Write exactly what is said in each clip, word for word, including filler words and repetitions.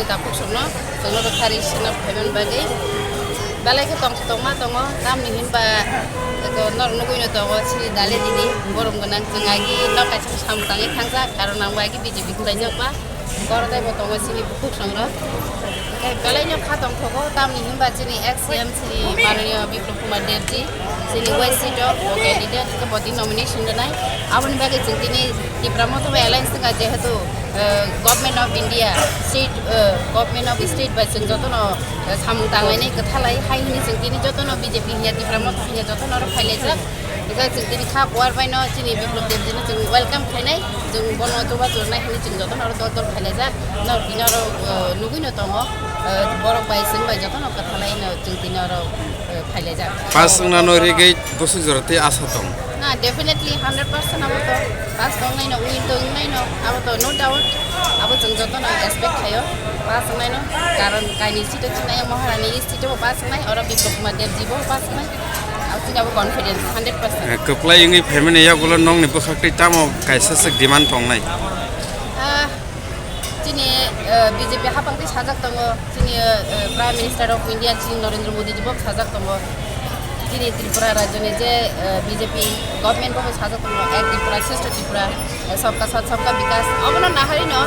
Takhuk songno chwngno rwkha ri swnam phaimani bagwi. Belai khe tongtho tongma tongo, tamni hinba eko norok nugwino tongo chini dale didi, borom gwnang chwng agi nok kaisa samung tangwi thangjak, karon ang bo agi B J P khwlaijak ba, koro tei bo tongo chini bukhuk songrok. Tei belai no kha tongthogo, tamni hinba chini ex C M chini Mananiya Biplab Kumar Deb ji, chini West seat o bo candidate, hwnkhe bo tini nomination rwnai. Aboni bagwi chwng tini Tipra Motha bai alliance wngkha, jehetu, eh, Government of India, state, eh, Government of State bai chwng jotono, eh, samung tanglainai kwthalai hai hwnwi chwng tini jotono B J P hiya Tipra Motha hiya jotono oro phailaijak. Hwnkhe chwng tini kha kuar baino chini Biplab Deb jino chwng welcome khainai, chwng bono chubachu rwnai hwnwi chwng jotono oro dol dol phailaijak. Norok tini oro, eh, nugwino tongo, eh, borok bai chwng bai jotono kwthalai no chwng tini oro, eh, phailaijak. Pass wngnano rigwi bwswk jora tei asa tong? Na, definitely hundred percent abo to pass tongnai no, win to wngnai no, abo to no doubt. Abo chwng jotono expect khaio, pass wngnai no, karon kaini seat o chinai Maharani seat o pass wngnai, oro Biplab Kumar Deb ji bo pass wngnai. Abo chini abo confidence hundred percent. Eh, kwplai wngwi phaimani yagulo nokni bwkhak tei tamo kaisa swk demand tongnai? Ah, chini, eh, B J P hapang tei sajak tongo, chini, eh, Prime Minister of India chini Narendra Modi ji bo sajak tongo. Chini Tripura rajyoni je, eh, B J P government bo sajak tongo, Ek Tripura, Shreshtha Tripura, eh, Sabka Sath, Sabka Vikas. Abono naharino,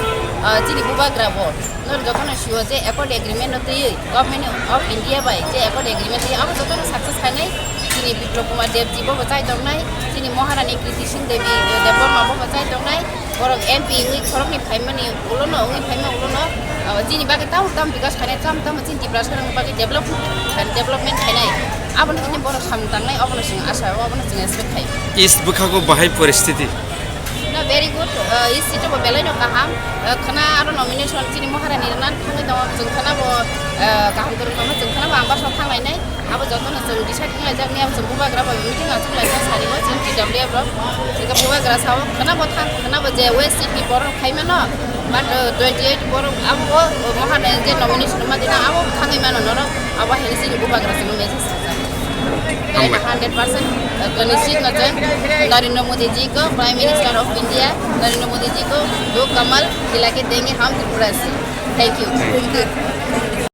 eh, chini bubagra bo. Nor jotono sio je Accord Agreement no twiwi Government of India bai je Accord Agreement twiwi abo jotono success khainai. Chini Biplab Kumar Deb ji bo bo chai tongnai, chini Maharani Kriti Singh Devi, eh, Debbarma bo bo chai tongnai. Borok M P wngwi khoroknwi phaimani ulono, wngwi phaima ulono, ah, chini bagwi tamo tamo bikas khainai, tamo tamo chini Tiprasa rokni bagwi develop, development khainai. Abono chini borok samung tangnai, obono chwng asa, obono chwng expect khai. East bwkhago bahai poristiti? No, very good. Uh, is seat bo belai no kaham. Uh, khana aro nomination chini Maharani rwna thangwi tongo. Chwng khana bo, uh, kaham kwrwng tongma chwng khana bo ang bwskango thanglainai. Abo jotono chwng decide khlaijak ni abo chwng bubagra bo meeting achuk laijak sari bo chwng T W F rok. Chwng bubagra sao khana bo thang khana bo je West seat ni borok khai mano. But, uh, twenty eight borok abo bo, uh, Maharani je nomination ma dina abo thangwi mano norok. Abo hai chini bubagra chwng message. Hambai. Hundred percent, uh, निश्चित नजर नरेंद्र मोदी जी को, Prime Minister of India Narendra मोदी जी को दो कमल खिला के देंगे हम त्रिपुरा से। Thank you.